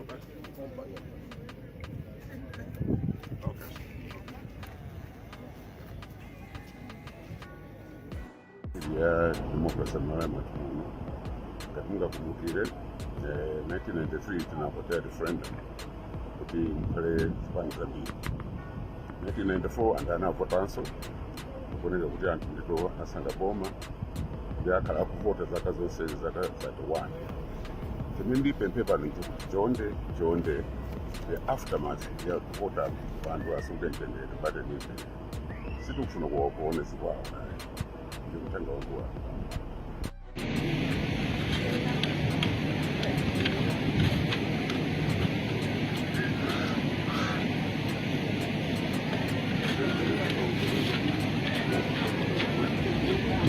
Okay. Ya democracy Malawi mwathu ngati mungakumbukire, 1993 tinavotera referendum kuti mukhale zipani zambiri. 1994 anthu anavotanso, kuoneka kuti anthu ndito asankha boma ndi akhala akuvota zaka zonse, zaka 31. Chimene ndipemphe pano nchoti chonde chonde, the aftermath ya kuvota, anthu asunge mtendere, bata ndi mtendere. Sitikufuna kuona zikwawo naye ndi uthenga wangu wako.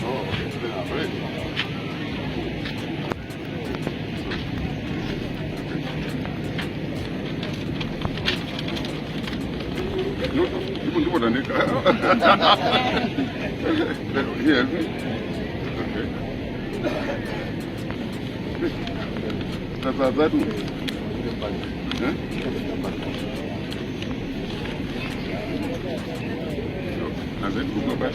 Oh, okay. Ndipo ndipo tandika. Here, isn't it? Okay. That's that. Huh? That's it. Go back.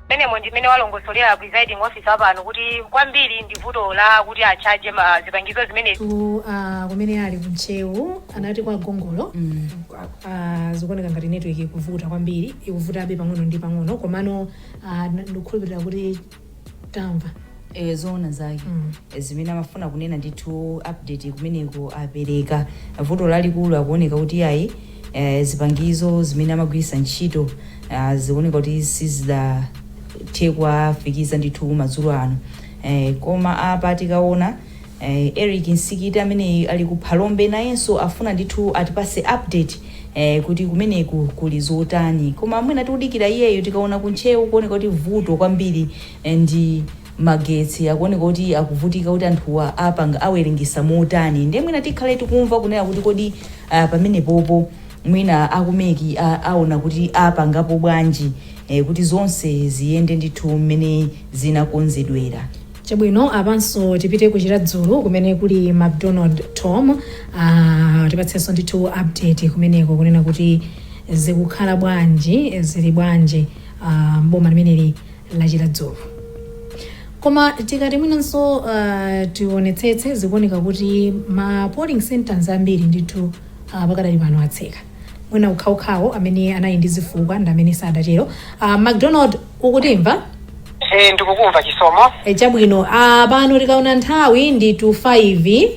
Menemo ndimene walongosolera presiding officer pano kuti kwambiri ndi vuto la kuti achaje ma zipangizo zimene Tu kumene ali kuNtcheu, anati kwa Gongolo, zikuoneka ngati network ikuvuta kwambiri, ikuvutabe pang'ono ndi pang'ono, komano ndikukhulupirira kuti tamva. E, zoona zake. Zimene amafuna kunena ndithu, update kumeneko apereka. Vuto lalikulu akuoneka kuti ayi, zipangizo zimene amagwiritsa ntchito zikuoneka kuti sizidathe kuwafikiza ndithu madzulo ano. Koma apa tikaona Eric Nsikiti amene ali ku Phalombe, nayenso afuna ndithu atipase update kuti kumeneku kuli zotani, koma mwina tikudikira iyeyo. Tikaona kuNtcheu, kuoneka kuti vuto kwambiri ndi magetsi, akuoneka kuti akuvutika kuti anthuwa apanga awerengesa motani. Ndiye mwina tikhale tikumva kunena kuti kodi pamenepopo mwina aku MEC aona kuti apangapo bwanji kuti zonse ziyende ndithu mmene zinakonzedwera. Chabwino, apanso tipite ku Chiradzulu kumene kuli McDonald Tom, tipatsenso ndithu update kumeneko kunena kuti zikukhala bwanji, zili bwanji mboma limeneli la Chiradzulu. Koma tikati mwinanso tionetsetse, zikuoneka kuti ma polling centers ambiri ndithu pakadali pano atseka, mwina okhaokhawo amene anali ndi zifukwa ndi amene sadatero. McDonald, ukutimva? Eh, ndikukumva, Chisomo. E, chabwino. Pano tikaona nthawi ndi 25.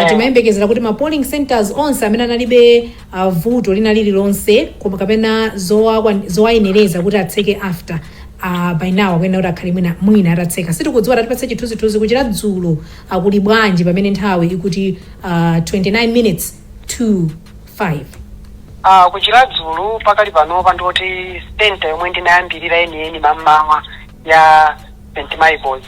Timayembekezera kuti ma polling centers onse amene analibe vuto lina lililonse koma kapena zowayenereza kuti atseke after by now akuyenera kuti akhale mwina mwina atatseka. Sitikudziwa, tatipatse chithunzithunzi kuChiradzulu akuli bwanji pamene nthawi ikuti 29 minutes to 5? KuChiradzulu pakali panopa ndoti center yomwe ndinayambirira yeniyeni mammawa ya St Michaels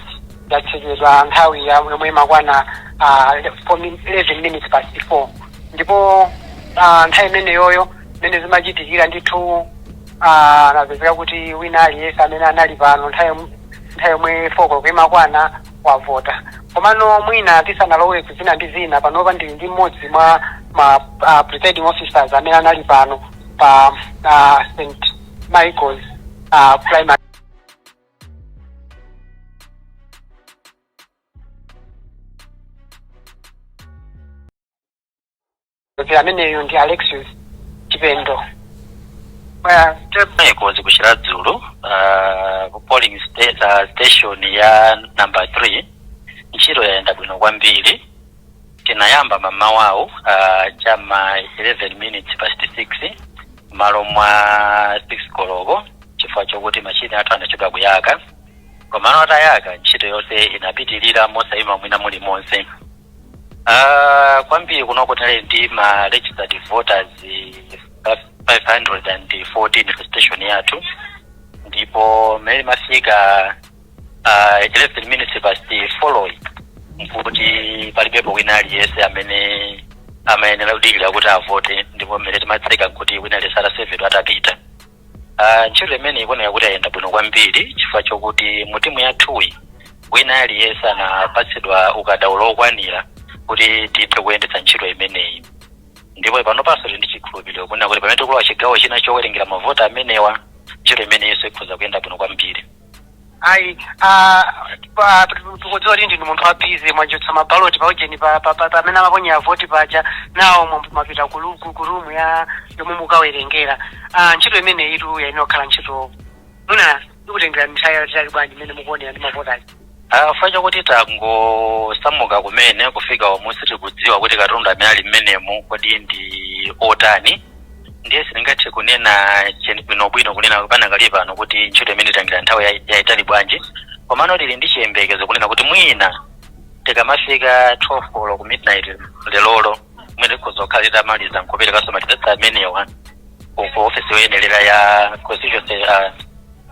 yatsekedwa nthawi yomwe imakwana 11 minutes past 4, ndipo nthawi imeneyoyo mmene zimachitikira ndithu, anapezeka kuti wina aliyense amene anali pano nthawi yomwe 4 koloko imakwana wavota. Komano mwina tisanalowe kuzina ndi zina, panopa ndili ndi mmodzi mwa ma presiding officers amene anali pano pa St Michaels Primary. Ameneyu ndi Alexius Chipendo. Michaels kuChiradzulu, polling station ya number 3, ntchito yayenda bwino kwambiri. Tinayamba mamawawu chama 11 minutes past 6 malo mwa 6 koloko, chifukwa chokuti machine athu anachedwa kuyaka. Komano atayaka, ntchito yonse inapitirira mosayima mwina mulimonse. Kwambiri kunoko tinali ndi ma registered voters 514 ku station yathu, ndipo mmene mafika 11 minutes past 4 nkuti palibepo wina aliyense amene amayenera kudikira kuti avote, ndipo mmene timatseka nkuti wina aliyense atasevedwa, atapita. Ntchito imene ikuoneka kuti ayenda bwino kwambiri chifukwa chokuti mu timu yathuyi Wina aliyense anapatsidwa ukadaulo okwanira kuti tithe kuyendetsa ntchito imeneyi, ndipo panopanso tili ndi chikhulupiriro kunena kuti pamene tikulowa chigawo china chowerengera mavoti amenewa, ntchito imeneyinso ikhoza kuyenda bwino kwambiri. Ayi, tikudziwa kuti ndinu munthu wa busy. Mwachotsa mabaloti paujeni pamene amaponyera voti paja, nawo mwapita ku room ya yomwe mukawerengera. Ntchito imeneyi itu yainokhala ntchito mwina ikutengera nthawi yayitali bwanji imene mukuonera ndi mavotazi? Chifukwa chakuti tangosamuka kumene kufika omwe, sitikudziwa kuti katundu amene ali mmenemu kodi ndi otani, ndiye sindingathe kunena cheni bwinobwino kunena panakali pano kuti ntchito imene itangira nthawi yayitali bwanji. Komano tili ndi chiyembekezo kunena kuti mwina tikamafika 12 koloko ku midnight lelolo, mwina tikhoza kukhala titamaliza nkuperekanso ma results amenewa ku ofisi yoyenerera ya constituency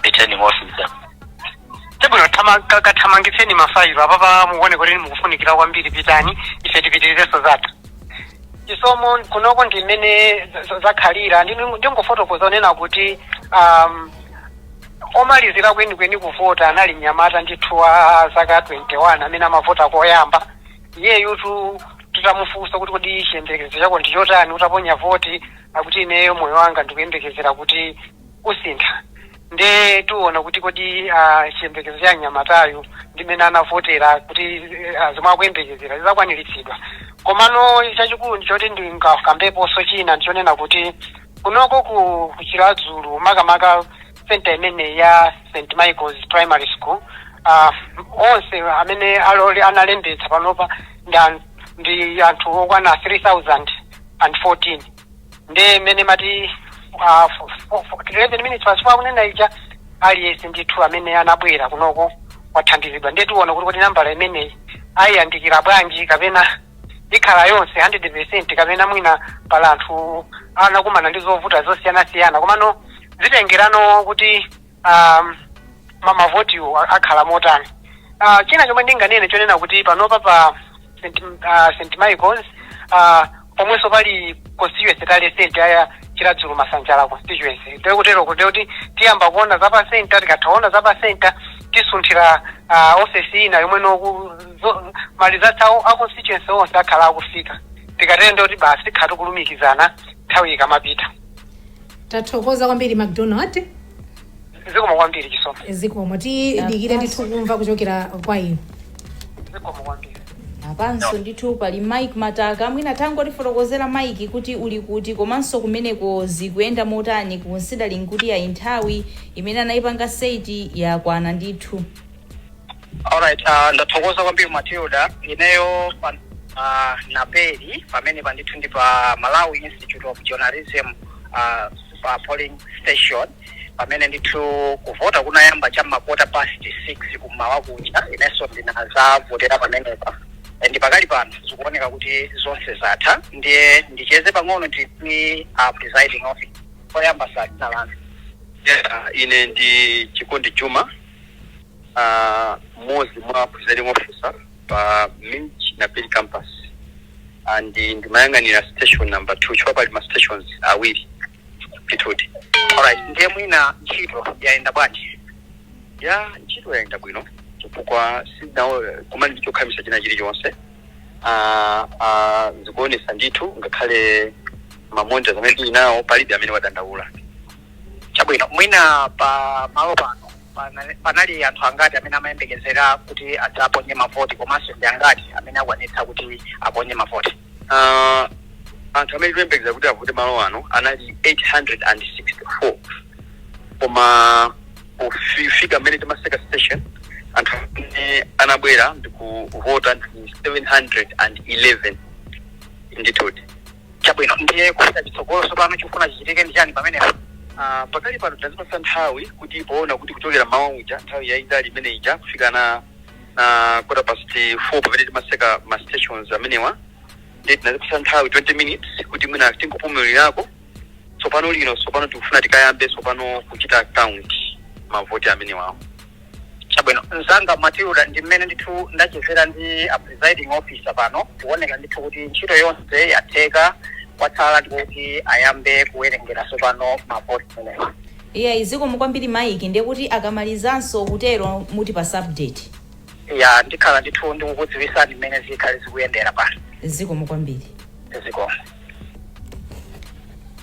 returning officer. Chabwino, kathamangitseni mafailo apapa, mukuone kuti mukufunikira kwambiri. Pitani, ife tipitirizenso zathu. Chisomo, kunoko ndi mmene zakhalira. Ndingofotokoza onena kuti omalizira kwenikweni kuvota anali mnyamata ndithu wa zaka 21 amene amavota koyamba. Iyeyutu titamufunsa kuti kodi chiyembekezo chako ndi chotani utaponya voti, akuti, "Ineyo moyo wanga ndikuyembekezera kuti usintha." Nde tiona kuti kodi chiyembekezo cha mnyamatayu ndimene anavotera kuti zomwe akuyembekezera zizakwaniritsidwa. Komano chachikulu ndichoti ndingakambeponso china, ndichonena kuti kunoko ku Chiradzulu, makamaka center imene ya St Michael's Primary School, onse amene alole analembetsa panopa ndi anthu okwana 3014. Nde mmene mati 11 minutes past 4 kunena ija, aliyense ndithu amene anabwera kunoko wathandizidwa. Ndiye tiona kuti nambala imeneyi ayiyandikira bwanji, kapena ikhala yonse 100, kapena mwina pala anthu anakumana ndi zovuta zosiyanasiyana. Komano zitengerano kuti mavotiwo akhala motani. China chomwe ndinganene chonena kuti panopa pa St Michael's, pomwenso pali constituency tally center ya Chiradzulu Masanjala constituency. Ndiye kutero kuti tiyamba kuona za pa center. Tikathaona za pa center, tisunthira office ina yomwe noku ma results awo a constituency onse akhala akufika. Tikatero kuti basi tikhala tikulumikizana nthawi ikamapita. Tathokoza kwambiri, McDonald. Zikomo kwambiri, Chisomo. Zikomo, tidikire ndithu kumva kuchokera kwa inu. Zikomo kwambiri. Apanso ndithu pali Mike Mataka. Mwina tangotifotokozera, Mike, kuti uli kuti, komanso kumeneko zikuyenda motani, considering kuti ayi, nthawi imene anayipanga set yakwana ndithu? Alright, ndathokoza kwambiri, Matilda. Ineyo pa Naperi pamene pandithu ndi pa Malawi Institute of Journalism, pa polling station pamene ndithu kuvota kunayamba cham'ma 6:15 kummawa kucha. Inenso ndinazavotera pamenepa, ndi pakali pano zikuoneka kuti zonse zatha. Ndiye ndicheze pang'ono ndi presiding officer. Poyamba, sir, dzina lanu? Yeah, ine ndi Chikondi Juma, mmodzi mwa presiding officer pa MIJ Naperi campus, and ndimayang'anira station number 2, chifukwa pali ma stations awiri ndithudi. Alright, ndiye mwina ntchito yayenda bwanji? Ya, ntchito yayenda bwino chifukwa sinawo kumali ndi chokhamisa china chilichonse. Zikuonesa ndithu ngakhale ma monitors amene tili nawo palibe amene wadandaula. Chabwino, mwina pa malo pano panali anthu angati amene amayembekezera kuti adzaponye mavoti, komanso ndi angati amene akwanitsa kuti aponye mavoti? Anthu amene tikuyembekeza kuti avote malo ano anali 864, koma pofika mmene timaseka station, anthu amene anabwera ndikuvota ndi 711 ndithudi. Chabwino, ndiye kupita chitsogolo tsopano chikufuna chichitike ndi chani pamenepo? Pakali pano tazipasa nthawi kuti poona kuti kuchokera mawa uja, nthawi yayitali imene ija kufika na 4:15 pamene timaseka ma stations amenewa, ndiye tinazipasa nthawi 20 minutes kuti mwina tingopumulirako. Tsopano lino, tsopano tikufuna tikayambe tsopano kuchita count mavoti amenewawo. Chabwino, mzanga Matilda, ndi mmene ndithu ndachezera ndi a presiding officer pano. Kuoneka ndithu kuti ntchito yonse yatheka, kwatsala ndikuti ayambe kuwerengera tsopano mavoti amenewa. Iya, zikomo kwambiri, Mike. Ndiye kuti akamalizanso kutero muti pa update. Ya, ndikhala ndithu ndikukudziwisani mmene zikhale zikuyendera pano. Zikomo kwambiri. Zikomo.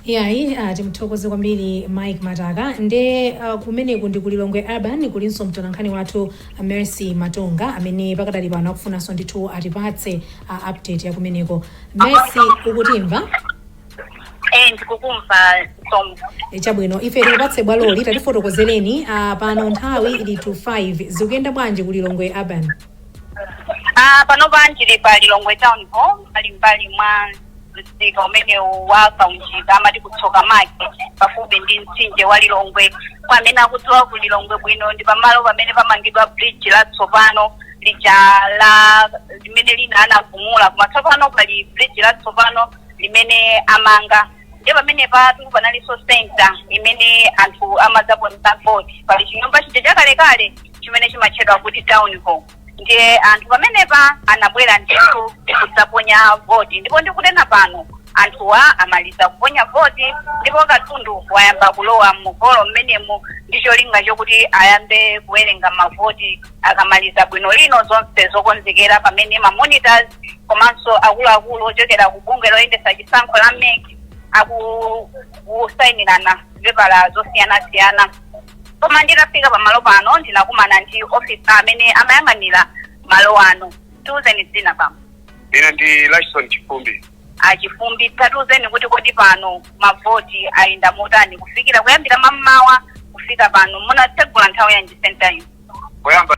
Iyayi, timuthokoze kwambiri Mike Mataka. Nde kumeneku ndi kuLilongwe Urban, kulinso mtolankhani wathu Mercy Matonga amene pakadali pano akufunanso ndithu atipatse update ya kumeneko. Mercy, ukutimva? Eh, ndikukumva Somo. Chabwino, ife tikupatse bwaloli, tatifotokozereni pano nthawi ili to 5, zikuyenda bwanji kuLilongwe Urban? Ah, panopa ndili pa Lilongwe Town Hall, pali mbali mwa msika umene wa Kaunjika, amati kutsoka Market, pafupi ndi mtsinje wa Lilongwe. Kwa amene akudziwa ku Lilongwe bwino, ndi pamalo pamene pamangidwa bridge latsopano lija la limene lina anagumula, koma tsopano pali bridge latsopano limene amanga. Ndiye pamene patu panalinso center imene anthu amadzaponera voti. Pali chinyumba chija chakalekale chimene chimatchedwa kuti Town Hall. Ndiye anthu pamenepa anabwera ndithu kudzaponya voti, ndipo ndikunena pano anthuwa amaliza kuponya voti ndipo katundu wayamba kulowa muholo mmenemu ndi cholinga chokuti ayambe kuwerenga mavoti akamaliza bwino lino zonse zokonzekera, pamene ma monitors komanso akuluakulu ochokera ku bungwe loyendetsa chisankho la MEC akusayinirana pepala zosiyanasiyana. Koma nditafika pamalo pano ndinakumana ndi officer amene amayang'anira malo ano. Tiuzeni dzina pamo. Ine ndi Lashison Chifumbi. Achifumbi, tatiuzeni kuti kodi pano mavoti ayenda motani kufikira kuyambira mammawa kufika pano? Munatsegula nthawi yanji center ino? Poyamba